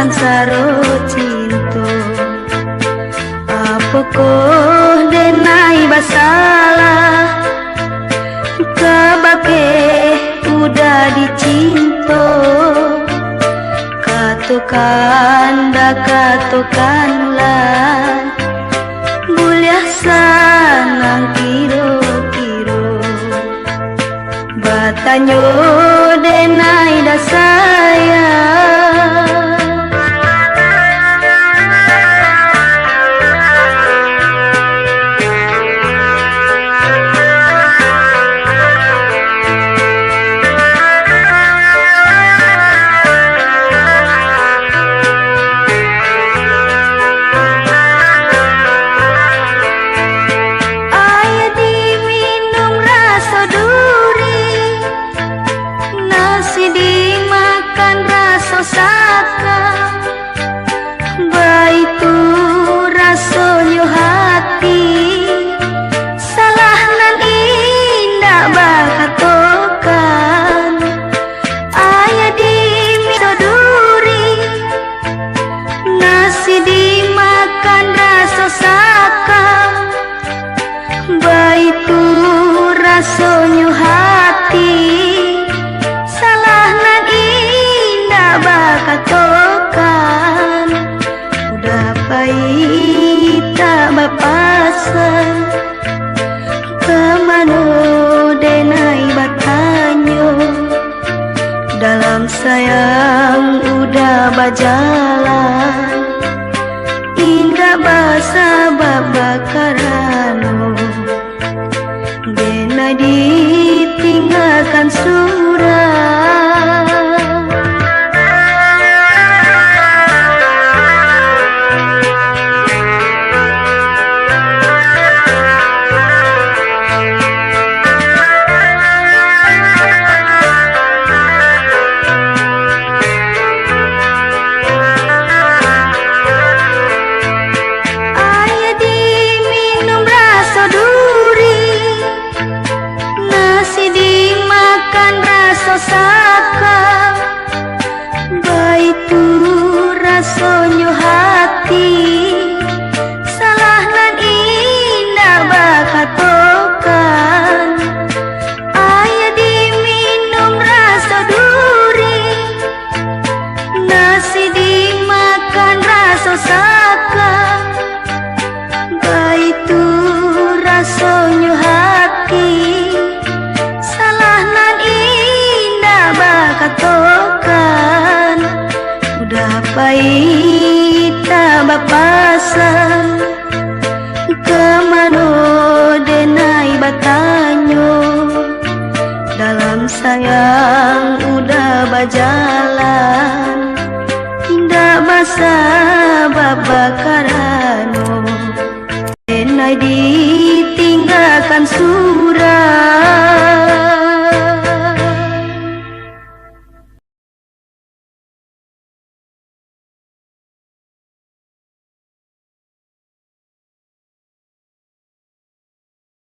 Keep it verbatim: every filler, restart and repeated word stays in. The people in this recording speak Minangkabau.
Saro cinto, apokoh denai basalah, kabake udah dicinto? Katokan dah, katokanlah, buliah sanang kiro-kiro. Batanyo denai dah sayang. Aia diminum raso duri, nasi dimakan raso saka, baitu rasonyo hati, salah nan indak bakatokan. Aia diminum duri, nasi dimakan raso saka, baitu rasonyo hati, salah nan indak bakatokan. Udah pai tak bapasan, ka mano denai batanyo? Dalam sayang udah bajalan, indak basabab bakarano, denai ditinggakan surang. Aia diminum raso duri, nasi dimakan raso saka, baitu rasonyo hati, salah nan indak bakatokan. Aia diminum raso duri, nasi dimakan raso saka, baitu rasonyo hati, salah nan indak bakatokan. Udah pai tak bapasan, ka mano denai batanyo? Dalam sayang